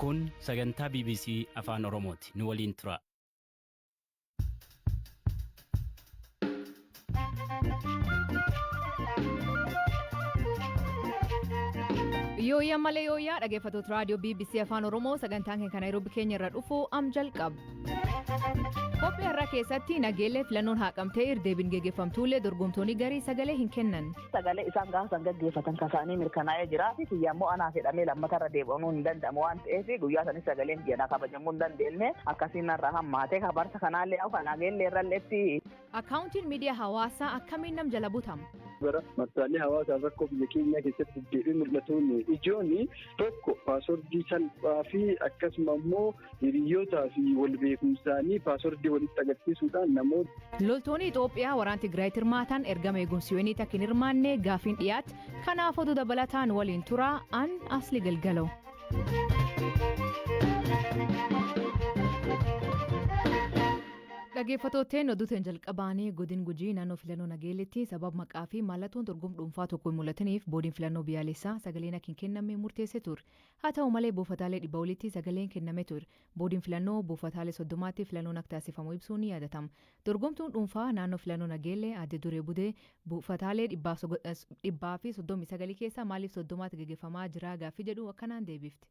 Kun sagantaa bbc Afaan Oromooti. Nu waliin turaa. Yooyyaa malee yooyyaa dhaggeeffattoota raadiyoo BBC Afaan Oromoo sagantaan keenya kan Naayiroobii keenya irra dhufu am jalqaba. Qophii har'aa keessatti nageellee filannoon haaqamtee irdeebiin geggeeffamtuullee dorgomtoonni garii sagalee hin kennan. Sagalee isaan gaafa san gaggeeffatan kasaanii mirkanaa'ee jira fi kiyya immoo anaaf jedhamee lammata irra deebi'amuu hin danda'amu waan ta'eef guyyaa sanis sagaleen kiyya naa kabajamuu hin dandeenye akkasiin narraa hammaatee kabarsa kanaallee kan nageellee irralleetti. Akkaawuntiin miidiyaa hawaasaa akkamiin nam jala butama? Bara marsaalee hawaasaa rakkoo biyya keenyaa keessatti deddeebi'ee mul'atuun ijoon tokko paaswordii salphaa fi akkasuma immoo hiriyootaa fi wal beekumsaanii paaswordii walitti agarsiisuudhaan namoota. Loltoonni Itoophiyaa waraan Tigraayitti hirmaatan ergama eegumsi UN akka hin hirmaanne gaaffiin dhiyaate. Kanaaf oduu dabalataan waliin turaa an Asli Galgalo. Dhaggeeffattootteen oduuteen jalqabaanii godin Gujii naannoo filannoo Nageelleetti sababa maqaa fi mallattoon dorgom dhuunfaa tokko hin mul'atiniif boodiin filannoo biyyaalessaa sagaleen akka hin kennamne murteessee ture. Haa ta'u malee buufataalee 100 olitti sagaleen kenname ture. Boodiin filannoo buufataalee 30tti filannoon akka taasifamu ibsuun ni yaadatama. Dorgomtuun dhuunfaa naannoo filannoo Nageellee Aadde Duree Budee buufataalee 139 keessaa maaliif 30tti gaggeeffamaa jira gaaffii jedhu akkanaan deebifte.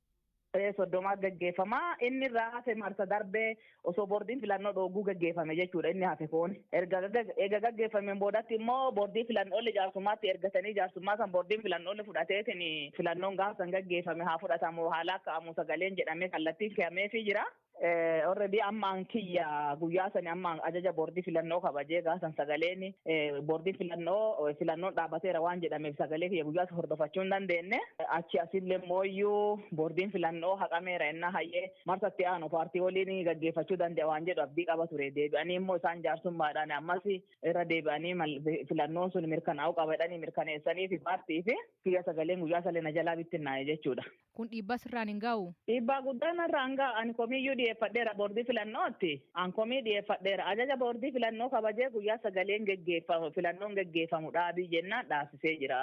30 gaggeeffama. Inni irraa hafe marsa darbee osoo boordiin filannoo dhooguu gaggeeffame jechuudha inni hafe foon. Erga eega gaggeeffameen boodatti immoo boordii filannoolle jaarsummaatti ergatanii jaarsummaa san boordiin filannoolle fudhateetiin filannoon gaafa san gaggeeffame haa fudhatamu haa laakka'amu sagaleen jedhamee kallattiin kee'ameefii jira. Already amma an kiyya guyyaa sani amma ajaja boordii filannoo kabajee gaafa san sagaleen boordiin filannoo filannoon dhaabateera waan jedhameef sagalee kiyya guyyaa san hordofachuu hin dandeenye. Achi asillee mooyyuu boordiin filannoo haqameera ennaa hayyee marsatti aanu paartii waliin gaggeeffachuu danda'a waan jedhu abdii qaba ture. Deebi'anii immoo isaan jaarsummaadhaan ammas irra deebi'anii filannoon sun mirkanaa'uu qaba jedhanii mirkaneessanii fi paartii fi kiyya sagaleen guyyaa salee na jalaa bittinnaa'e jechuudha. Kun dhiibbaa sirraan hin ga'u? Dhiibbaa guddaa narraan ga'a. Ani komiiyyuu dhiyeeffadheera boordii filannootti. An komii dhiyeeffadheera. Ajaja boordii filannoo kabajee guyyaa sagaleen geggeeffamu filannoon geggeeffamu dhaabii jennaan dhaabsisee jira.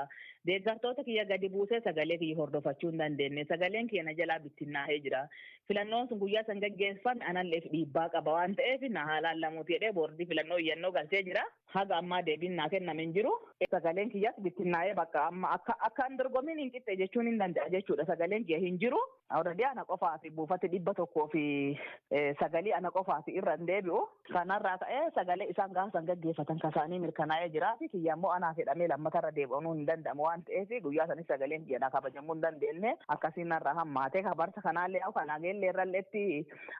Deeggartoota kiyya gadi buusee sagalee kiyya hordofachuu hin dandeenye. Sagaleen kiyya na jalaa bittinnaa'ee jira. Filannoon sun guyyaa san geggeeffame analleef dhiibbaa qaba waan ta'eef na haa laallamuuti jedhee boordii filannoo iyyannoo galchee jira. Haga ammaa deebiin naa kenname hin jiru. Sagaleen kiyyas bittinnaa'ee bakka amma akka akka hin dorgomiin hin qixxe jechuun hin danda'a jechuudha. Sagaleen kiyya hin jiru. Already ana qofaaf buufati 109 ana qofaaf irra hin deebi'u. Kanarraa ka'ee sagalee isaan gaafa san gaggeeffatan kasaanii mirkanaa'ee jira fi kiyya immoo anaaf jedhamee lammata irra deebi'amuu hin danda'amu waan ta'eef guyyaa sanis sagaleen kiyya naa kabajamuu hin dandeenye akkasiin narraa hammaatee kabarsa kanaallee kan nageellee irralleetti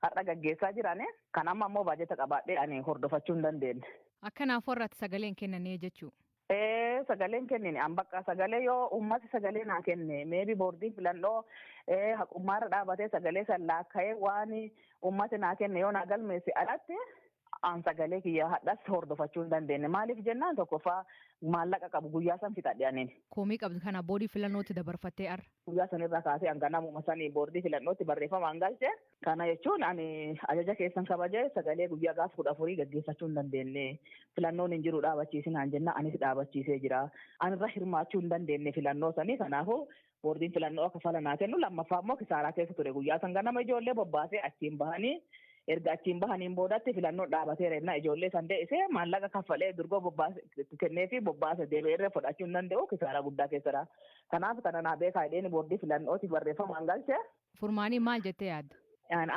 har'a gaggeessaa jirani. Kan amma immoo baajata qabaadhee ani hordofachuu hin dandeenye. Akkanaaf warra ati sagalee hin kennanee jechuu. Ee sagalee hin kennine an bakka sagalee yoo uummati sagalee naa kenne meebi boordiin filannoo ee haqummaarra dhaabatee sagalee san laakka'ee waan uummati naa kenne yoo naa galmeesse alatti an sagalee kiyya hadhas hordofachuu hin dandeenye maaliif jennaan tokkoffaa maallaqa qabu guyyaa san fixadhe anin. Komii qabdu kana boordii filannootti dabarfattee arra. Guyyaa sanirraa kaasee hanga namuma sanii boordii filannootti barreeffamaan galche. Kana jechuun ani ajaja keessan kabajee sagalee guyyaa gaafa 14 gaggeeffachuu hin dandeenye. Filannoon hin jiru dhaabachiisinaan jenna anis dhaabachiisee jira. Anirra hirmaachuu hin dandeenye filannoo sanii kanaafuu boordiin filannoo akka fala naa kennu lammaffaa immoo kisaaraa keessa ture guyyaa san ganama ijoollee bobbaasee achiin bahanii erga achiin bahaniin boodatti filannoon dhaabateera jennaan ijoollee san deebisee maallaqa kaffalee durgoo bobbaase kennee fi bobbaase deebi'ee irra fudhachuu hin danda'u kisaaraa guddaa keessadha. Kanaaf kana naa beekaa jedheen boordii filannootiif barreeffamaan galche. Furmaanii maal jettee yaadda?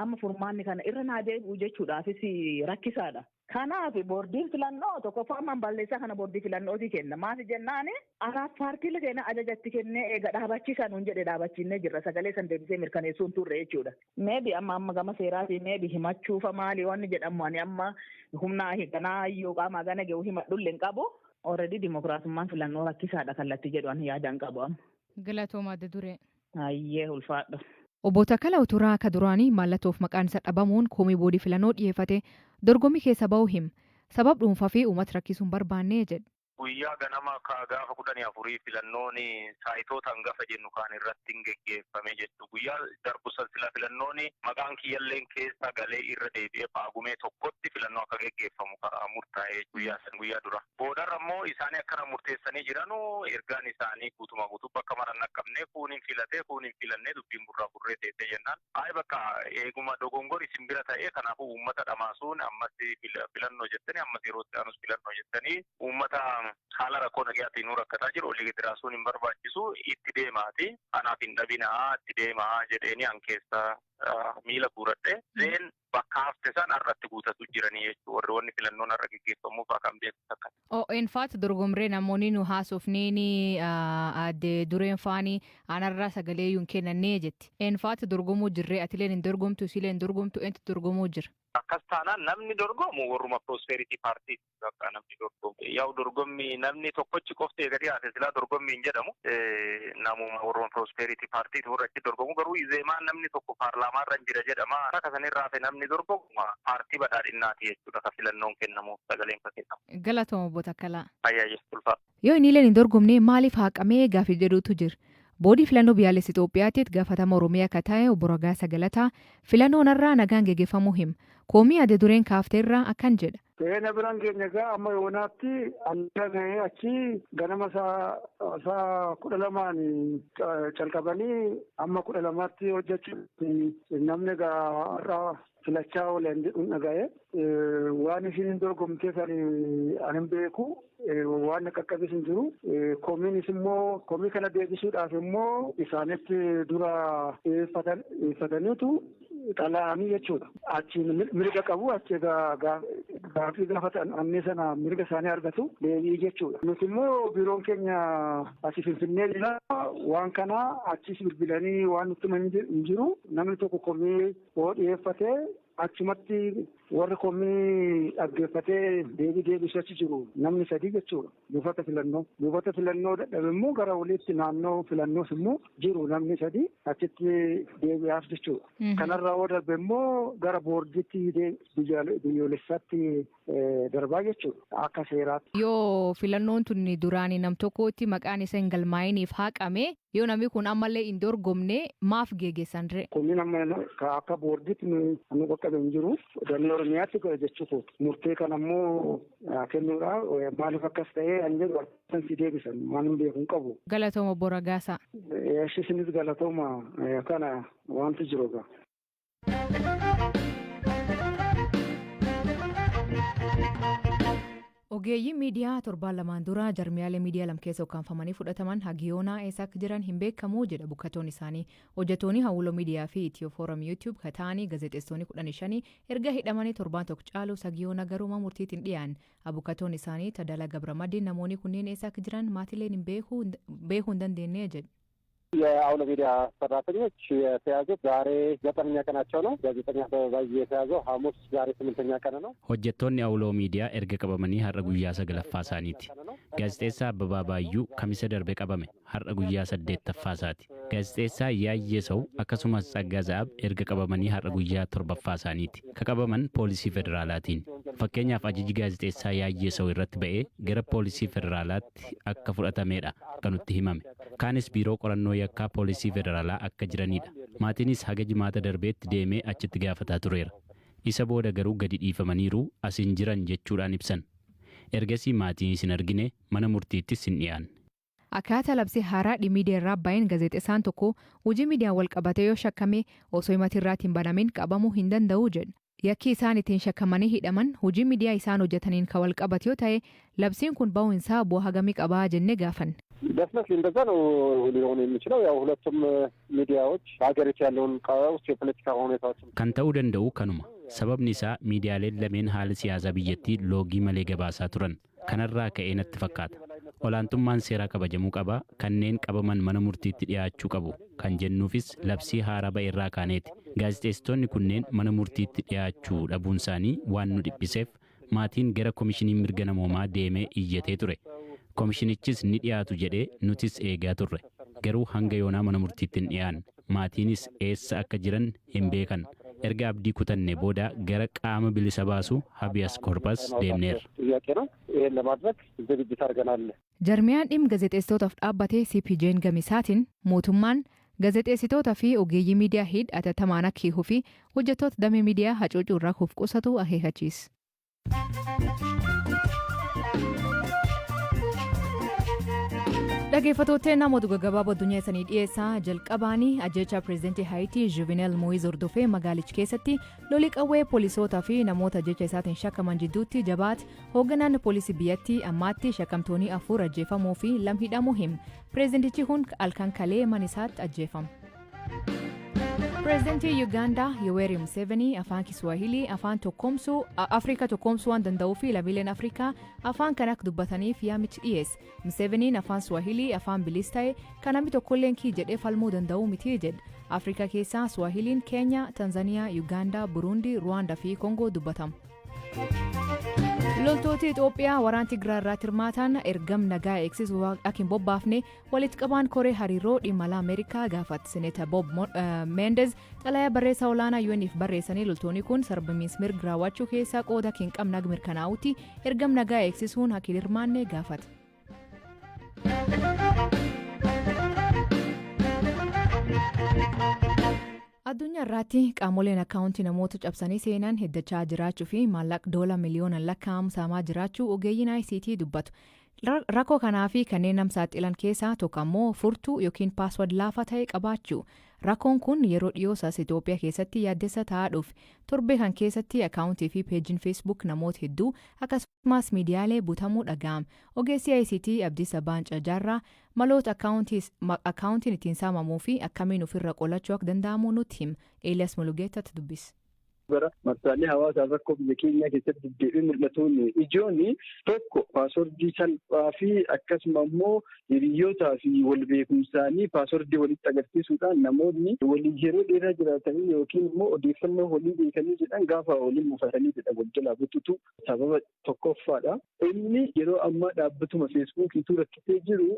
Amma furmaanni kana irra naa deebi'u jechuudhaafis rakkisaadha. Kanaaf boordiin filannoo tokkoffaa ammaan balleessaa kana boordii filannootii kenna. Maaf jennaan anaaf paartiilee keenya ajaja itti kennee eega dhaabachiisaa nuun jedhe dhaabachiinnee jirra. Sagalee san deebisee mirkaneessuu hin turre jechuudha. Meebi amma amma gama seeraatiin meebi himachuufa maali wanni jedhamu ani amma humna ganaa iyyuu qaama gana ge'u himadhullee hin qabu. Already dimokiraasummaan filannoo rakkisaadha kallattii jedhu ani yaada hin qabu amma. Galatooma adda duree. Hayyee ulfaadhu. Obbo Takkala Uturaa ka duraanii mallattoof maqaan isa dhabamuun komii boodii filannoo dhiyeeffate dorgommii keessa ba'uu him. Sabab dhuunfaa fi uummata rakkisuu hin barbaanne jedhe. Guyyaa ganama gaafa 14 filannoon saayitoota hangafa jennu kaan irratti hin geggeeffame jechuudha. Guyyaa darbu sila filannoon maqaan kiyyalleen keessa galee irra deebi'ee paagumee 1tti filannoo akka geggeeffamu karaa murtaa'ee guyyaa san guyyaa dura. Boodarra immoo isaanii akkana murteessanii jiranu ergaan isaanii guutumaa guutuu bakka maran dhaqqabnee kuun hin filatee kuun hin filannee dubbiin burraa burree teessee jennaan. Ayi bakka eeguma dogongor isin bira ta'ee kanaafuu uummata dhamaasuun ammas filannoo jettanii ammas yerootti aanus filannoo jettanii uummata haala rakkoo nagayaatiin nu rakkataa jiru olii gadi raasuun hin barbaachisu itti deemaati. Anaaf hin dhabinaa itti deemaa jedheeni an keessa miila guuradhe. Zeen bakka hafte san har'atti guutatu jiranii jechuudha. Warri wanni filannoon har'a geggeeffamuuf kan beeku takka. ON faatu dorgomree namoonni nu haasofneeni adde dureen faani anarraa sagalee yuun kennannee jetti. En faatu dorgomuu jirree atileen hin dorgomtu isileen hin dorgomtu eentu dorgomuu jira. Akkas taanaan namni dorgomu warruma Prosperity Party bakka namni dorgomu. Yaa'u dorgommii namni tokkochi qofti eega dhiyaate silaa dorgommii hin jedhamu. Namuma warruma Prosperity Party warra achi dorgomu garuu izeemaan namni tokko paarlaamaarra hin jira jedhama. Akka sanirraa hafe namni dorgomu paartii badhaadhinnaati jechuudha ka filannoon kennamu sagaleen ka kennamu. Galatooma obbo Takkalaa. Fayyaa jechuun ulfaata. Yoo inni illee hin dorgomne maaliif haqamee gaaffii jedhutu jira. Boordii filannoo biyyaalessa Itoophiyaatti gaafatama Oromiyaa akka ta'e obbo Raggaasa Galataa filannoon har'aa nagaan geggeeffamuu hima. Koomii adda dureen kaafteerraa akkan jedha. Seena biraan keenya egaa amma yoonaatti hanga gahee achi ganama saa 12n calqabanii amma 12tti hojjechuun namni egaa har'a filachaa oolan jedhuun dhaga'e. Waan ishiin hin dorgomteef ani hin beeku. Waan qaqqabis hin jiru. Komiinis immoo komii kana deebisuudhaaf immoo isaanitti dura dhiyeeffataniitu xalaa'anii jechuudha. Achiin mirga qabu achi gaaffii gaafatan annee sana mirga isaanii argatu deebii jechuudha. Nuti immoo biiroon keenya asii Finfinnee jira. Waan kana achis bilbilanii waan nutti himan hin jiru. Namni tokko komii yoo dhiyeeffate achumatti warri komii dhaggeeffatee deebii deebisu achi jiru namni sadii jechuudha. Buufata filannoo. Buufata filannoo dadhabe immoo gara oliitti naannoo filannoos immoo jiru namni sadii achitti deebi'aaf jechuudha. Kanarraa yoo darbe immoo gara boordiitti biyyoolessaatti darbaa jechuudha akka seeraatti. Yoo filannoon tun duraan nam tokkotti maqaan isa hin galmaa'iniif haqame yoo namni kun ammallee hin dorgomne maaf geggeessan ree? Komiin amma akka boordiitti nu qaqqabe hin jiru. Damee Oromiyaatti jechuudha. Murtee kana immoo kennuudha. Maaliif akkas ta'ee an jedhu akkan si deebisan waan hin beeku hin qabu. Galatooma obbo Raggaasaa. Isinis galatooma kana wanti jiru egaa. Ogeeyyiin miidiyaa torbaan lamaan dura jarmiyaalee miidiyaa lam keessa ukkaanfamanii fudhataman hagiyoonaa eessa akka jiran hin beekamu jedha bukkatoon isaanii. Hojjettoonni Hawuloo Miidiyaa fi Itiyoo Fooram YouTube ka ta'anii gaazexeessitoonni 15 erga hidhamanii torbaan tokko caalus hagiyoona garuu murtiitiin dhiyaan. Abukkatoon isaanii Tadala Gabramadiin namoonni kunneen eessa akka jiran maatiileen hin beekuu hin dandeenye jedhu. የአውሎ ሚዲያ ሰራተኞች የተያዙት ዛሬ 9ኛ ቀናቸው ነው። ጋዜጠኛ አበባየ የተያዘው ሐሙስ ዛሬ 8ኛ ቀን ነው። Hojjettoonni Awuloo Miidiyaa erga qabamanii har'a guyyaa 9ffaa isaaniiti. Gaazexeessaa Abbabaa Baayyuu kamisa darbe qabame har'a guyyaa 8ffaa isaati. Gaazexeessaa Yaayyee Saw akkasumas Tsaggaa Za'aab erga qabamanii har'a guyyaa 7ffaa isaaniiti. Ka qabaman poolisii federaalaatiin. Fakkeenyaaf ajaji gaazexeessaa Yaayyee Saw irratti ba'ee gara poolisii federaalaatti akka fudhatamedha kan nutti himame. Kaanis biiroo qorannoo yakkaa poolisii federaalaa akka jiranidha. Maatiinis haga jimaata darbeetti deemee achitti gaafataa tureera. Isa booda garuu gadi dhiifamaniiru as hin jiran jechuudhaan ibsan. Ergasii maatiinis hin argine mana murtiittis hin dhiyaanne. Akkaataa labsii haaraa miidiyaa irraa baay'een gaazexeessaan tokko hojii miidiyaan wal qabatee yoo shakkame osoo himati irraatti hin banamin qabamuu hin danda'u jedha. Yakki isaan ittiin shakkamanii hidhaman hojii miidiyaa isaan hojjetaniin kan wal qabate yoo ta'e labsiin kun ba'uun isaa bu'aa hagamii qabaa jennee gaafanne. ደፍነትሊ እንደዛ ነው ሊሆን የሚችለው። ያው ሁለቱም ሚዲያዎች በሀገሪቱ ያለውን ቀውስ የፖለቲካ ሁኔታዎችን Kan ta'uu danda'u kanuma. Sababni isaa miidiyaaleen lameen haala siyaasaa biyyattii loogii malee gabaasaa turan. Kanarraa ka'ee natti fakkaata. Olaantummaan seeraa kabajamuu qaba. Kanneen qabaman mana murtiitti dhiyaachuu qabu. Kan jennuufis labsii haaraa ba'e irraa kaaneeti. Gaazexeessitoonni kunneen mana murtiitti dhiyaachuu dhabuun isaanii waan nu dhiphiseef maatiin gara komishinii mirga namoomaa deemee iyyatee ture. Komishinichis ni dhiyaatu jedhee nutis eegaa turre. Garuu hanga yoonaa mana murtiitti hin dhiyaanne. Maatiinis eessa akka jiran hin beekan. Erga abdii kutanne booda gara qaama bilisa baasu habeas corpus deemneerra. ጥያቄ ነው። ይሄን ለማድረግ ዝግጅት አድርገናል። Jarmiyaan dhimma gaazexeessitootaaf dhaabbate CPJ'n gamisaatiin mootummaan gaazexeessitoota fi ogeeyyii miidiyaa hidh atattamaan akka hiikuu fi hojjettoota damee miidiyaa hacuucuu irraa of qusatu akeekkachiise. Dhaggeeffattoota, namoota gaggabaaboo addunyaa isanii dhiyeessaa. Jalqabaanii, ajjeechaa pireezidantii Haayitii Juvenel Mo'iz hordofee magaalicha keessatti lolii qawwee poolisootaa fi namoota ajjecha isaatiin shakkaman jidduutti jabaate. Hoogganaan poolisii biyyattii ammaatti shakkamtoonni afur ajjeefamuu fi lam hidhamuu hima. Pireezidantichi kun halkan kalee mana isaatti ajjeefame. Pireezidantii Yuugaandaa Yoweri Museveni afaan Kiswahilii afaan tokkoomsuu Afrikaa tokkoomsuu waan danda'uu fi lammiileen Afrikaa afaan kana akka dubbataniif yaamichi dhiyeesse. Museveniin afaan Swahilii afaan bilis ta'e kan namni tokkolleen kii jedhee falmuu danda'u miti jedhe. Afrikaa keessaa Swahiliin Keenyaa, Tanzaniyaa, Yuugaandaa, Buruundii, Ruwaandaa fi Koongoo dubbatama. Loltooti Itoophiyaa waraana Tigraay irratti hirmaatan ergam nagaa eegsisuu akka hin bobbaafne walitti qabaan koree hariiroo dhimma alaa Ameerikaa gaafate. Seneeta Bob Menendez xalayaa barreessaa olaanaa UN'if barreessanii, loltoonni kun sarbamiinsa mirga raawwachuu keessaa qooda akka hin qabne akka mirkanaa'utti ergam nagaa eegsisuun akka hin hirmaanne gaafate. Addunyaa irratti qaamoleen akkaawuntii namoota cabsanii seenan heddachaa jiraachuu fi maallaqa doola miliyoonaan lakkaa'amu saamaa jiraachuu ogeeyyiin ICT dubbatu. Rakkoo kanaa fi kanneen nam saaxilan keessaa tokko ammoo furtuu yookiin password laafaa ta'e qabaachuu. Rakkoon kun yeroo dhiyoo as Itoophiyaa keessatti yaaddessa ta'aa dhufe. Torbee kan keessatti akkaawuntii fi peejiin Facebook namoota hedduu akkasumas miidiyaalee butamuu dhaga'ama. Ogeessi ICT Abdiisa Baancaa Jaarraa maloota akkaawuntiin ittiin saamamuu fi akkamiin ofirra qolachuu akka danda'amu nutti hima. Eeliyaas Mulugeettatti dubbisa. Bara marsaalee hawaasaa rakkoo biyya keenyaa keessatti deddeebi'ee mul'atuun ijoon tokko paaswordii salphaa fi akkasuma immoo hiriyootaa fi wal beekumsaanii paaswordii walitti agarsiisuudhaan namoonni waliin yeroo dheeraa jiraatanii yookiin immoo odeeffannoo walii beekanii jedhan gaafa waliin mufatanii jedhan wal jalaa bututu sababa tokkoffaadha. Inni yeroo ammaa dhaabbatuma Feesbuukiitu rakkisee jiru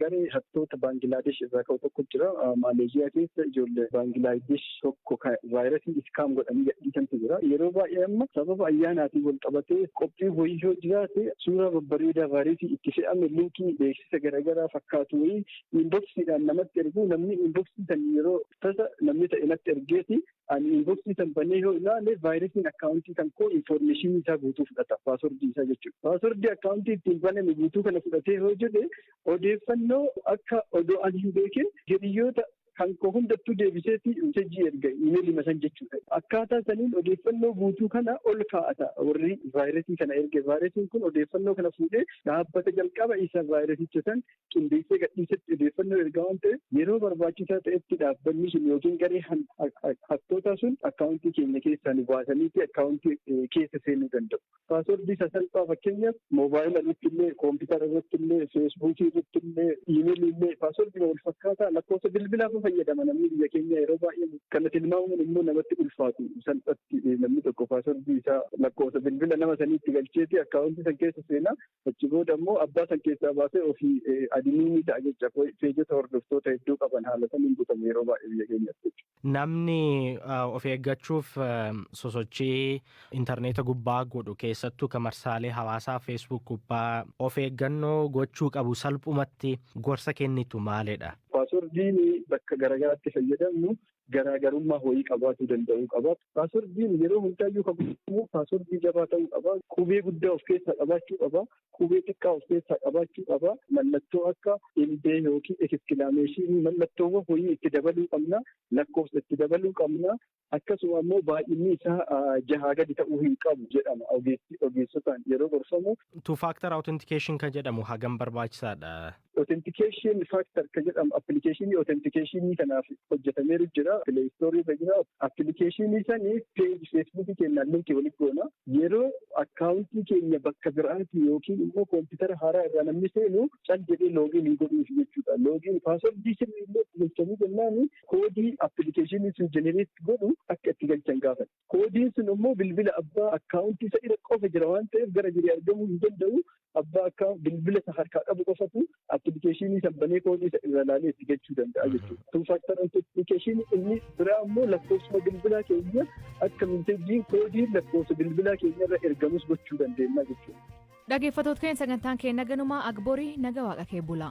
garee hattoota Baangilaadesh irraa ka'u tokko jira. Maaleeshiyaa keessa ijoollee Baangilaadesh tokko vaayirasii scam godhanii gadhiisantu jira. Yeroo baay'ee amma sababa ayyaanaatiin wal qabatee qophii wayii yoo jiraate, suuraa babbareedaa vaayirasii itti fe'ame, linkii beeksisa garaagaraa fakkaatu wayii inboxiidhaan namatti ergu. Namni inboxii san yeroo tasa namni ta'e natti ergeeti, ani inboxii san banee yoo ilaale, vaayirasiin akkaawuntii kan koo infoormeeshinii isaa guutuu fudhata, paaswordii isaa jechuudha. Paaswordii akkaawuntii ittiin baname guutuu kana fudhatee yoo jedhe, odeeffannoo akka odoo ani hin beekin hiriyoota kan koo hundattuu deebiseeti message erga, imeelii san jechuudha. Akkaataa saniin odeeffannoo guutuu kana ol kaa'ata warri vaayirasii kana erge. Vaayirasiin kun odeeffannoo kana fuudhee dhaabbata jalqaba isa vaayirasicha san qindeessee gadhiisetti odeeffannoo erga waan ta'eef, yeroo barbaachisaa ta'etti dhaabbanni sun yookiin garee hattoota sun akkaawuntii keenya keessaa nu baasaniiti akkaawuntii keessa seenuu danda'u. Paaswordii sasalphaa, fakkeenyaaf moobaayila irratti illee, koompitara irratti illee, Feesbuukii irratti illee, iimeelii illee paaswordii wal fakkaataa, lakkoofsa bilbilaa fayyadama namni biyya keenya yeroo baay'ee. Kana tilmaamuun immoo namatti ulfaatu. Salphatti namni tokko paaswordii isaa lakkoofsa bilbila nama saniitti galcheeti akkaawuntii san keessa seenaa, achi booda immoo abbaa san keessaa baasee ofii adminii ta'a jecha. Peejota hordoftoota hedduu qaban haala saniin butamu yeroo baay'ee biyya keenyatti. Namni of eeggachuuf sosochii intarneeta gubbaa godhu, keessattuu kan marsaalee hawaasaa Facebook gubbaa, of eeggannoo gochuu qabu salphumatti gorsa kennitu maalidha? Paaswordiin bakka garaagaraatti fayyadamnu garaagarummaa wayii qabaachuu danda'uu qaba. Paaswordiin yeroo hundaayyuu kan paaswordii jabaa ta'uu qaba. Qubee guddaa of keessaa qabaachuu qaba. Qubee xiqqaa of keessaa qabaachuu qaba. Mallattoo akka ilbee yookiin exclamation, mallattoowwan wayii itti dabaluu qabna. Lakkoofsa itti dabaluu qabna. Akkasuma immoo baay'inni isaa 6 gadi ta'uu hin qabu jedhama ogeessotaan yeroo gorfamu. Two factor authentication kan jedhamu hagam barbaachisaadha? Authentication factor kan jedhamu appilikeeshinii authenticationii kanaaf hojjetameeru jira. Play Store irra jira. Appilikeeshinii sanii page Feesbuukii keenyaan linkii walitti goona. Yeroo akkaawuntii keenya bakka biraati yookiin immoo koompitara haaraa irraa namni seenu cal jedhee login hin godhuuf jechuudha. Login paaswordii sirrii illee itti galchanii jennaan, koodii appilikeeshinii sun generate godhu akka itti galchan gaafata. Koodiin sun immoo bilbila abbaa akkaawuntii isa irra qofa jira waan ta'eef gara jiree argamuu hin danda'u. Abbaa akka bilbila isa harkaa qabu qofatu appilikeeshinii san banee koodii isa irra ilaalee itti galchuu danda'a jechuudha. Two factor authentication inni Inni biraa immoo lakkoofsuma bilbilaa keenya akka miiseejiin koodiin lakkoofsa bilbilaa keenya irra ergamus gochuu dandeenya jechuudha. Dhaggeeffattoota keenya, sagantaan keenya ganumaa agborii naga waaqa kee bula.